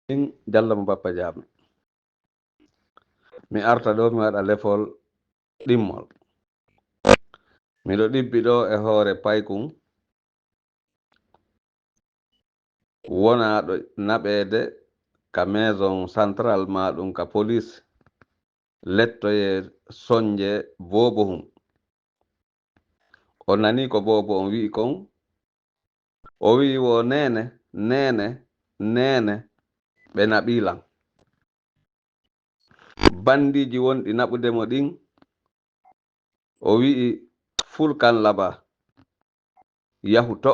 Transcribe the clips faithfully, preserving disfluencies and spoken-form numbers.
Jalla mo Bappa Jaame. Mi arta ɗo, mi waɗa lefol ɗimmol. Miɗo ɗibbi ɗo e hoore paykun wonaaɗo naɓeede ka maison centrale maa ɗum ka police, lettoyee sonje boobo hum. O nanii ko boobo on wi'i kon, o wi'i wo, "Neene, neene, neene, ɓe naɓii lan." Bandiiji wonɗi naɓude mo ɗin, o wi'i, "Fulkan laba, yahu to."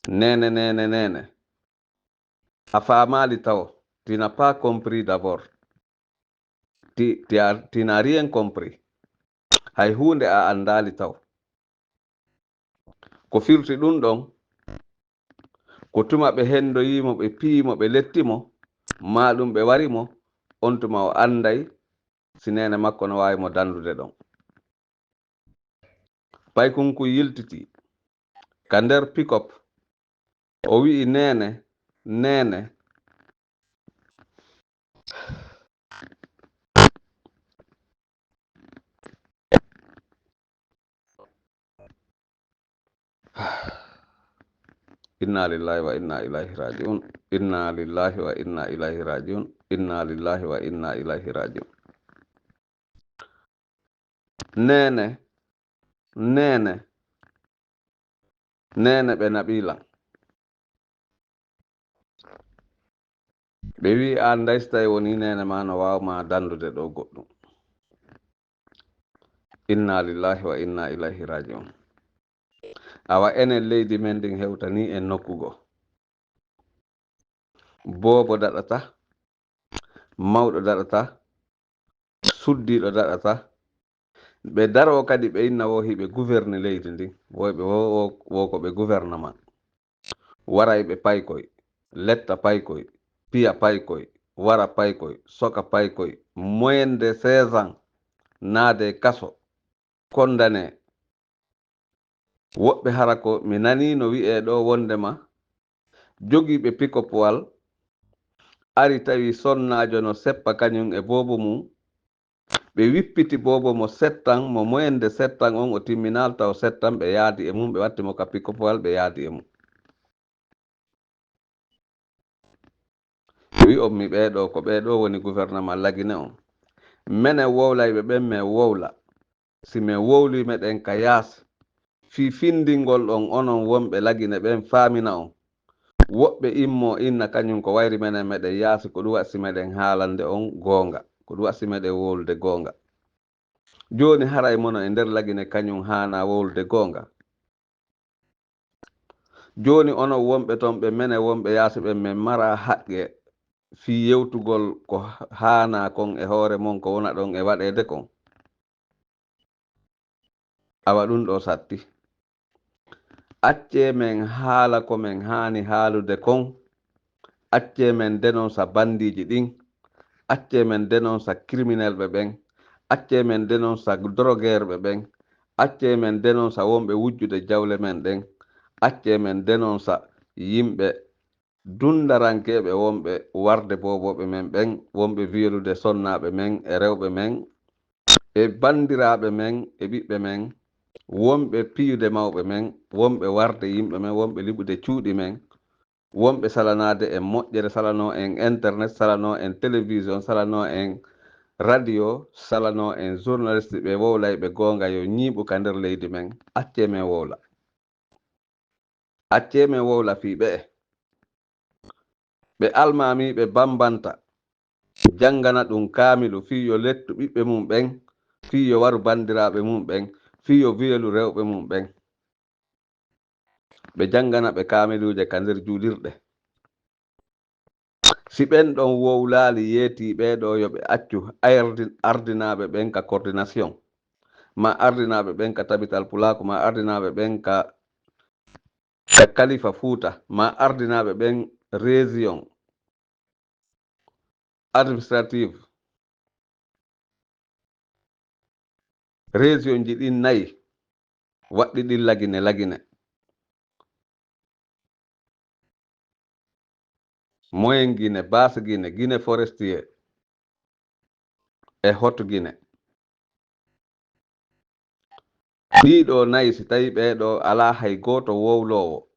Neene, neene, neene. A faamaali taw, tu n'as pas compris d'abord. Tu, tu as, tu n'as rien compris. Hay huunde a anndaali taw. Ko firti ɗum ɗon, ko tuma ɓe hendoyii mo, ɓe piyi mo, ɓe letti mo, maa ɗum ɓe wari mo, on tuma o annday si neene makko no waawi mo dandude ɗon. Paykunku yiltiti ka nder pick-up, o wi'i, "Neene, neene." Inna lillahi wa inna ilayhi raji'un. Inna lillahi wa inna ilayhi raji'un. Inna lillahi wa inna ilayhi raji'un. Neene, neene, neene, ɓe naɓii lan. Ɓe wi'i, "An nday, si tawi woni neene ma no waaw ma dandude ɗo goɗɗum." Inna lillahi wa inna ilayhi raji'un. Awa enen leydi men ndin hewtanii en nokku goo. Boobo daɗata, mawɗo daɗata, suddiiɗo daɗata. Ɓe daroo kadi ɓe inna wo hiɓe gouverne leydi ndin. Woyɓe wo, wo, wo ko ɓe gouvernement. Waray ɓe paykoy, letta paykoy, piya paykoy, wara paykoy, soka paykoy, moyenne de seize ans, naade kaso, condamné. Woɓɓe hara ko mi nanii no wi'ee ɗo wondema jogiiɓe pikopwal ari tawi sonnaajo no seppa kañum e boobo mum. Ɓe wippiti boobo mo settan, mo moyenne de settan on o timminaali taw settan, ɓe yaadi e mum, ɓe watti mo ka pikopwal, ɓe yaadi e mum. Wi'on mi ɓee ɗoo, ko ɓee ɗoo woni gouvernement Lagine on. Menen wowlayɓe ɓen, men wowla. Si men wowlii meɗen ka yaasi, fii findingol on, onon wonɓe Lagine ɓen faamina on. Woɓɓe immoo inna kañum ko wayri menen meɗen yaasi, ko ɗum waɗi si meɗen haalande on goonga, ko ɗum waɗi si meɗen wowlude goonga. Jooni haray mono e nder Lagine kañum haanaa wowlude goonga? Jooni onon wonɓe ton ɓe menen wonɓe yaasi ɓen, men maraa haqqe fii yewtugol ko haanaa kon e hoore mon ko wona ɗon e waɗeede kon? Awa ɗum ɗoo satti. Accee men haala ko men haani haalude kon. Accee men denonsa bandiiji ɗin. Accee men denonsa criminelɓe ɓen. Accee men denonsa drogueurɓe ɓen. Accee men denonsa wonɓe wujjude jawle men ɗen. Accee men denonsa yimɓe dundarankeeɓe wonɓe warde boobooɓe men ɓen, wonɓe wiyolude sonnaaɓe men e rewɓe men, e banndiraaɓe men, e ɓiɓɓe men, wonɓe piyude mawɓe men, wonɓe warde yimɓe men, wonɓe liɓude cuuɗi men, wonɓe salanaade en moƴƴere, salanoo en internet, salanoo en télévision, salanoo en radio, salanoo en journaliste ɓe wowlayɓe goonga yo ñiiɓu ka nder leydi men. Accee men wowla. Accee men wowla fii ɓe'e. Ɓe almaamiiɓe bambanta, janngana ɗum kaamilu fii yo lettu ɓiɓɓe mum ɓen, fii yo waru banndiraaɓe mum ɓen, fii yo wiyolu rewɓe mum ɓen. Ɓe janngana ɓe kaamiluuje ka nder juulirɗe. Si ɓen ɗon wowlaali yeetii ɓee ɗoo yo ɓe accu ardi-, ardinaaɓe ɓen ka coordination, maa ardinaaɓe ɓen ka tabital pulaaku, maa ardinaaɓe ɓen ka, ka kalifa Fuuta, maa ardinaaɓe ɓen région administrative. Région ji ɗin nayi waɗɗi ɗin Lagine Lagine. Moyen Guinée, Basse Guinée, Guinée Forestier e Haute Guinée. Ɗiɗo nayi, si tawi ɓeeɗo alaa hay gooto wowloowo,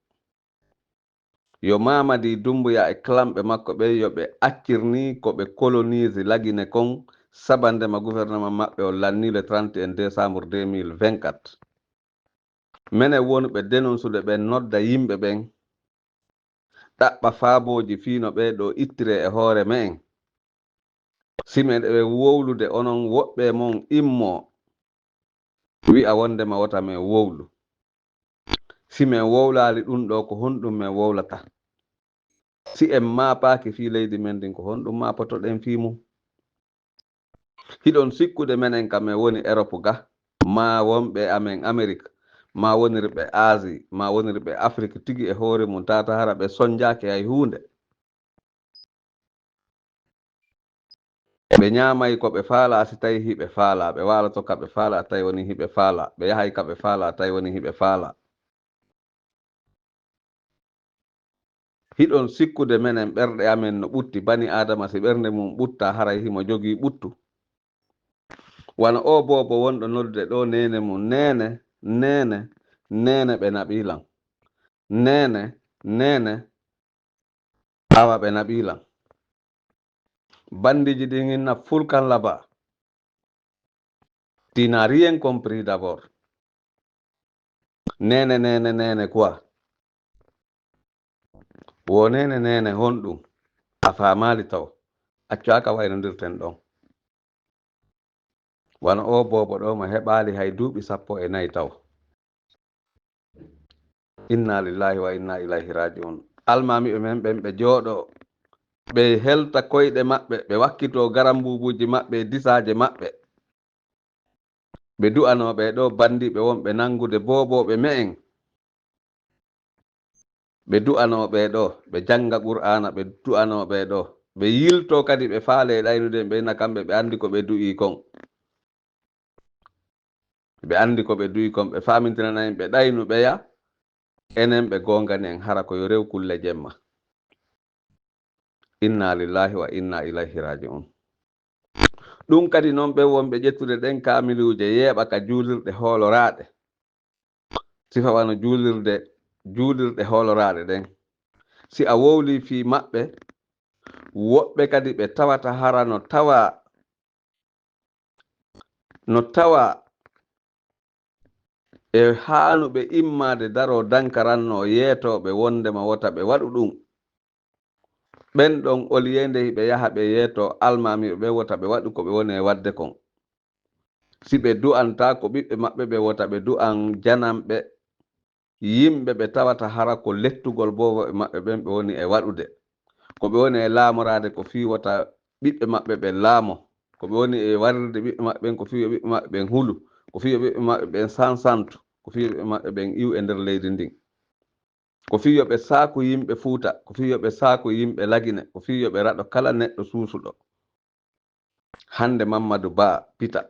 yo Mamadi Doumbouya e klamɓe makko ɓe, yo ɓe accir ni ko ɓe koloniise Lagine kon, sabande ma gouvernement maɓɓe on lanni le trente et un décembre deux mille vingt-quatre. Menen wonɓe denonsude ɓen, nodda yimɓe ɓen, ɗaɓɓa faabooji fii no ɓee ɗoo ittire e hoore me'en. Si men ɗewe wowlude, onon woɓɓe mon immoo, wi'a wondema wota men wowlu. Si men wowlaali ɗun ɗoo, ko honɗun men wowlata? Si en maapaaki fii leydi men ndin, ko honɗun maapotoɗen fii mun? Hiɗon sikkude menen ka men woni Erop ga, maa wonɓe amen Amerik, maa wonirɓe Azi, maa wonirɓe Afrik tigi e hoore mun, tata hara ɓe sonjaaki hay huunde. Ɓe ñaamay ko ɓe faalaa, si tawi hiɓe faalaa. Ɓe waaloto ka ɓe faalaa, tawi woni hiɓe faalaa. Ɓe yahay ka ɓe faalaa, tawi woni hiɓe faalaa. Hiɗon sikkude menen ɓerɗe amen no ɓutti? Bani Aadama, si ɓernde mun ɓutta, haray himo jogii ɓuttu. Wano oo boobo wonɗo noddude ɗoo neene mun, "Neene, neene, neene, ɓe naɓii lan. Neene, neene, awa ɓe naɓii lan." Bandiiji ɗin inna fulkan laba. Tu n'as rien compris d'abord. Neene, neene, neene quoi? Wo neene, neene honɗun? A faamaali taw? Accu aka waynondirten ɗon. Wano oo boobo ɗoo mo heɓaali hay duuɓi sappo e nayi taw. Inna lillahi wa inna ilayhi raji'un. Almaamiiɓe men ɓen ɓe jooɗoo, ɓe helta koyɗe maɓɓe, ɓe wakkitoo garambuubuuji maɓɓe e disaaje maɓɓe. Ɓe du'anoo ɓee ɗoo bandiiɓe wonɓe nangude boobooɓe me'en. Ɓe du'anoo ɓee ɗoo, ɓe jannga Qur'aana, ɓe du'anoo ɓee ɗoo. Ɓe yiltoo kadi, ɓe faalee ɗaynude, ɓe ina kamɓe, ɓe anndi ko ɓe du'ii kon. Ɓe anndi ko ɓe du'ii kon, ɓe faamintinana en, ɓe ɗaynu ɓeya, enen ɓe goongani en, hara ko yo rew kulle jemma. Inna lillahi wa inna ilayhi raji'un. Ɗum kadi non, ɓen wonɓe ƴettude ɗen kaamiluuje yeeɓa ka juulirɗe hooloraaɗe, sifa wano juulirde, juulirɗe hooloraaɗe ɗen. Si a wowlii fii maɓɓe, woɓɓe kadi ɓe tawata hara no tawa, no tawa e haanuɓe immaade daroo dankarannoo yeetooɓe wondema wota ɓe waɗu ɗum. Ɓen ɗon, oliyeende hiɓe yaha ɓe yeetoo almaamiiɓe ɓen wota ɓe waɗu ko ɓe woni e waɗde kon. Si ɓe du'antaa ko ɓiɓɓe maɓɓe ɓen, wota ɓe du'an jananɓe yimɓe ɓe tawata hara ko lettugol boobooɓe maɓɓe ɓen ɓe woni e waɗude. Ko ɓe woni e laamoraade ko fii wota ɓiɓɓe maɓɓe ɓen laamo. Ko ɓe woni e warirde ɓiɓɓe maɓɓe ɓen ko fii yo ɓiɓɓe maɓɓe ɓen hulu. Ko fii yo ɓiɓɓe maɓɓe ɓen sansantu. Ko fii yo ɓiɓɓe maɓɓe ɓen iw e nder leydi ndin. Ko fii yo ɓe saaku yimɓe Fuuta. Ko fii yo ɓe saaku yimɓe Lagine. Ko fii yo ɓe raɗo kala neɗɗo suusuɗo. Hannde Mammadu Ba Pita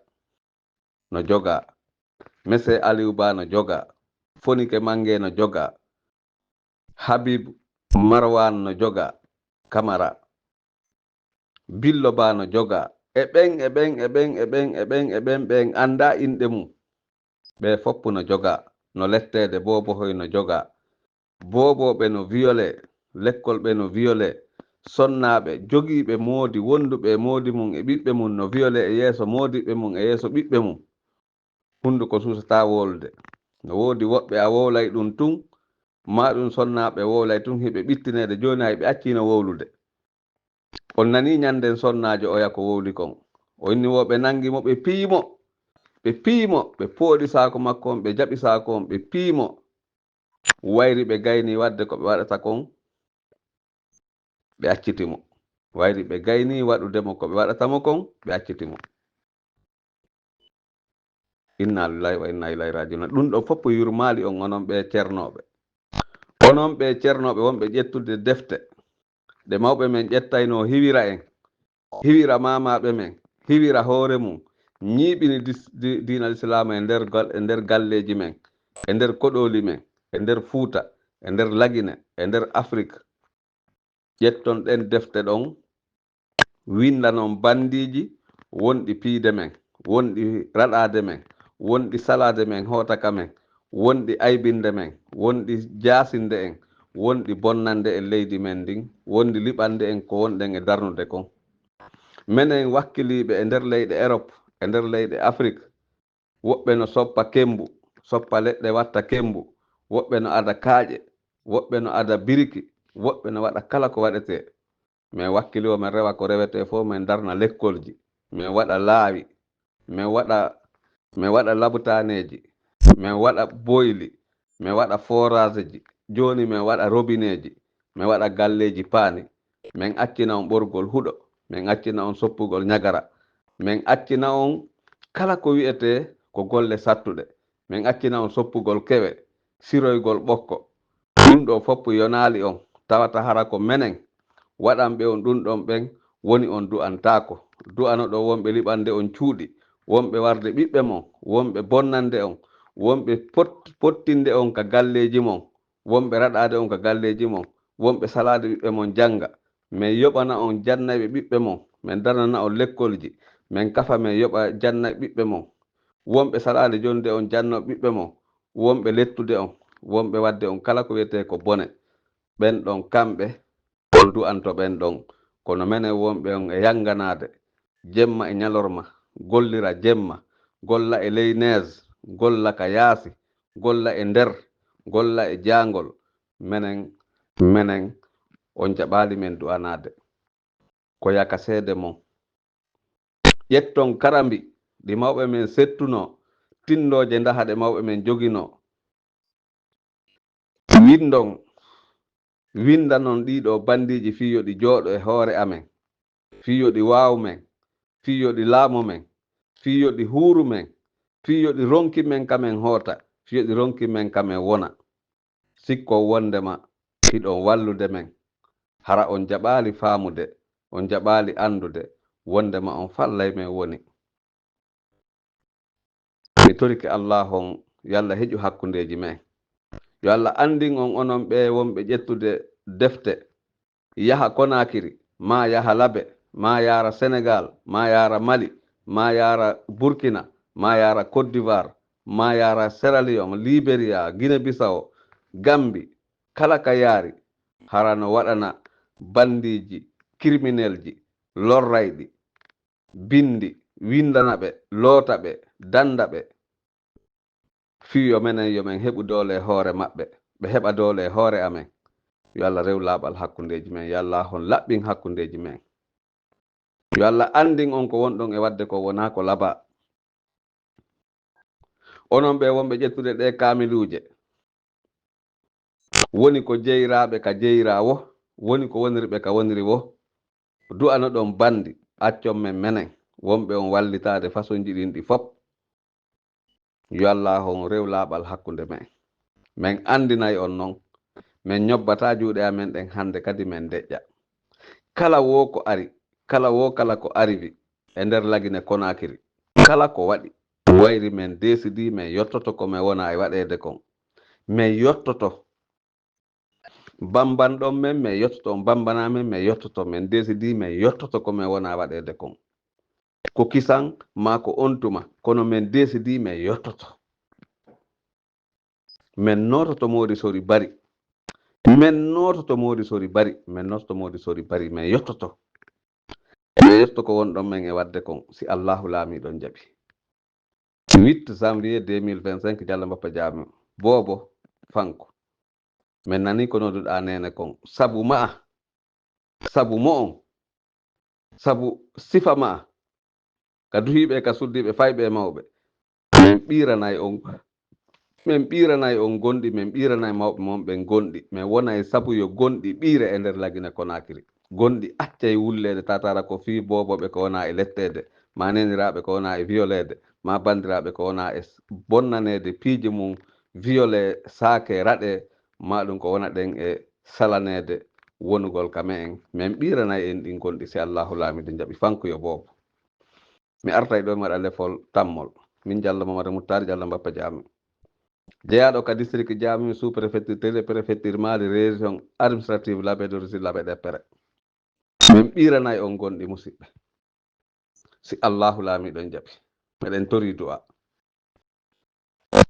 no jogaa. Mese Aliou Ba no jogaa. Fonike Mange no jogaa. Habib Marwan no jogaa. Kamara. Billo Ba no jogaa. E ɓen, e ɓen, e ɓen, e ɓen, e ɓen, e ɓen, ɓen anndaa inɗe mum. Ɓe foppu no jogaa. No letteede, boobohoy no jogaa. Boobooɓe no viole, lekkolɓe no viole, sonnaaɓe, jogiiɓe moodi, wonduɓe e moodi mum e ɓiɓɓe mum no viole e yeeso moodiɓɓe mum e yeeso ɓiɓɓe mum. Hunduko suusataa wowlude. No woodi woɓɓe a wowlay ɗum tun, maa ɗum sonnaaɓe wowlay tun, hiɓe ɓittineede jooni hay ɓe acciino wowlude. On nanii ɲannden sonnaajo oya ko wowli kon. O inni wo ɓe nangi mo, ɓe piyi mo. Ɓe piyi mo, ɓe pooɗi saako makko on, ɓe jaɓi saako on, ɓe piyi mo. Wayri ɓe gayni waɗde ko ɓe waɗata kon, ɓe acciti mo. Wayri ɓe gayni waɗude mo ko ɓe waɗata mo kon, ɓe acciti mo. Inna lillahi wa inna ilayhi raji'un. Ɗum ɗo fof yurmaali on, onon ɓe cernooɓe. Onon ɓe cernooɓe wonɓe ƴettude defte ɗe mawɓe men ƴettaynoo, hiwira en, hiwira maamaaɓe men, hiwira hoore mum, ñiiɓini dis-, di-, diina Lislaam e nder gal-, e nder galleeji men, e nder koɗooli men, e nder Fuuta, e nder Lagine, e nder Afrik. Ƴetton ɗen defte ɗon, winndanon banndiiji wonɗi piyde men, wonɗi raɗaade men, wonɗi salaade men hoota ka men, wonɗi aybinde men, wonɗi jaasinde en, wonɗi bonnande en leydi men ndin, wonɗi liɓande en ko wonɗen e darnude kon. Menen wakkiliiɓe e nder leyɗe Erop, e nder leyɗe Afrik, woɓɓe no soppa kembu, soppa leɗɗe watta kembu, woɓɓe no ada kaaƴe, woɓɓe no ada biriki, woɓɓe no waɗa kala ko waɗetee. Min wakkili o min rewa ko rewetee fof, min darna lekkolji, min waɗa laawi, min waɗa, min waɗa labutaaneeji, min waɗa boyli, min waɗa foraaseji, jooni min waɗa robineeji, min waɗa galleeji paani, min accina on ɓorgol huɗo, min accina on soppugol ñagara, min accina on kala ko wi'etee ko golle sattuɗe, min accina on soppugol kewe, siroygol ɓokko. Ɗum ɗoo fof yonaali on, tawata hara ko menen waɗanɓe on ɗum ɗon ɓen woni on du'antaako. Du'anoɗon wonɓe liɓande on cuuɗi, wonɓe warde ɓiɓɓe mon, wonɓe bonnande on, wonɓe pot-, pottinde on ka galleeji mon, wonɓe raɗaade on ka galleeji mon, wonɓe salaade ɓiɓɓe mon jannga. Min yoɓana on jannayɓe ɓiɓɓe mon, min darnana on lekkolji, min kafa min yoɓa jannayɓe ɓiɓɓe mon. Wonɓe salaade jonde on janno ɓiɓɓe mon, wonɓe lettude on, wonɓe waɗde on kala ko wiyetee ko bone. Ɓen ɗon kamɓe on du'anto ɓen ɗon, kono menen wonɓe on e yannganaade, jemma e ñalorma, gollira jemma, golla e ley nees, golla ka yaasi, golla e nder, golla e jaangol, menen, menen on jaɓaali men du'anaade. Ko yaka seede mon. Ƴetton karambi ɗi mawɓe men settunoo, tinndooje ndaha ɗe mawɓe men joginoo. Winndon, winndanon ɗii ɗoo banndiiji fii yo ɗi jooɗo e hoore amen, fii yo ɗi waaw men, fii yo ɗi laamo men, fii yo ɗi huuru men, fii yo ɗi ronki men ka men hoota, fii yo ɗi ronki men ka men wona. Sikkon wonndema hiɗon wallude men, hara on jaɓaali faamude, on jaɓaali anndude wonndema on fallay men woni. Mi torike Allah on, yo Allah heƴu hakkundeeji men. Yo Allah anndin on onon ɓee wonɓe ƴettude defte, yaha Konaakiri, maa yaha Labe, maa yaara Senegaal, maa yaara Mali, maa yaara Burkina, maa yaara Côte d'Ivoire, maa yaara Sierra Leone, Liberia, Guinée Bissau, Gambie, kala ka yaari, hara no waɗana banndiiji, kiriminelji, lorrayɗi, binndi, winndana ɓe, loota ɓe, dannda ɓe. Fii yo menen, yo men heɓu doole e hoore maɓɓe, ɓe heɓa doole e hoore amen. Yo Allah rew laaɓal hakkundeeji men, yo Allah hon laɓɓin hakkundeeji men. Yo Allah anndin on ko wonɗon e waɗde ko wonaa ko labaa. Onon ɓee wonɓe ƴettude ɗee kaamiluuje, woni ko jeyraaɓe ka jeyraa wo, woni ko wonirɓe ka woniri wo, du'anoɗon banndi, accon men menen, wonɓe on wallitaade façonji ɗin ɗi fop. Yo Allah on rew laaɓal hakkunde men. Men anndinay on non, men ñobbataa juuɗe amen ɗen hannde kadi men deƴƴa. Kala woo ko ari, kala woo kala ko arrivi e nder Lagine Konaakiri, kala ko waɗi, wayri men deesidii men yottoto ko men wonaa e waɗeede kon. Men yottoto. Bambanɗon men, men yottoto. On bambanaa men, men yottoto. Men deesidii men yottoto ko men wonaa waɗeede kon. Ko kisan maa ko on tuma, kono men deesidii men yottoto. Men noototo Moodi Sori Bari. Men noototo Moodi Sori Bari. Men noototo Moodi Sori Bari. Men yottoto. Men yottoto ko wonɗon men e waɗde kon, si Allaahu Laamiiɗo jaɓi. Huit janvier deux mille vingt-cinq, Jalla Mbappa Jaami. Boobo Fanko. Men nanii ko nodduɗaa neene kon. Sabu ma'a. Sabu mo'on. Sabu sifa ma'a. Ka duhiiɓe, ka suddiiɓe, fayɓe e mawɓe. Men ɓiiranay on, men ɓiiranay on gonɗi, men ɓiiranay mawɓe mon ɓen gonɗi. Men wonay sabu yo gonɗi ɓiire e nder Lagine Konaakiri. Gonɗi accay wulleede, tataara ko fii booboɓe ko wonaa e letteede, maa neeniraaɓe ko wonaa e viyoleede, maa banndiraaɓe ko wonaa e s-, bonnaneede piiji mum, viyole, saake, raɗe, maa ɗum ko wona ɗen e salaneede wonugol ka me'en. Men ɓiiranay en ɗin gonɗi si Allaahu Laamiiɗo jaɓi. Fankuyo boobo. Mi artay ɗoo mi waɗa lefol tammol. Min Jalla Mamadu Muttaari Jalla Mbappa Jaami. Jeyaaɗo ka district Jamin, sous-préfecture, télé-préfecture, Mali, région administrative Labé de Russie, Labé de Pere. Min ɓiiranay on gonɗi, musiɓɓe. Si Allahu Laamiiɗo on jaɓi, meɗen tori du'a.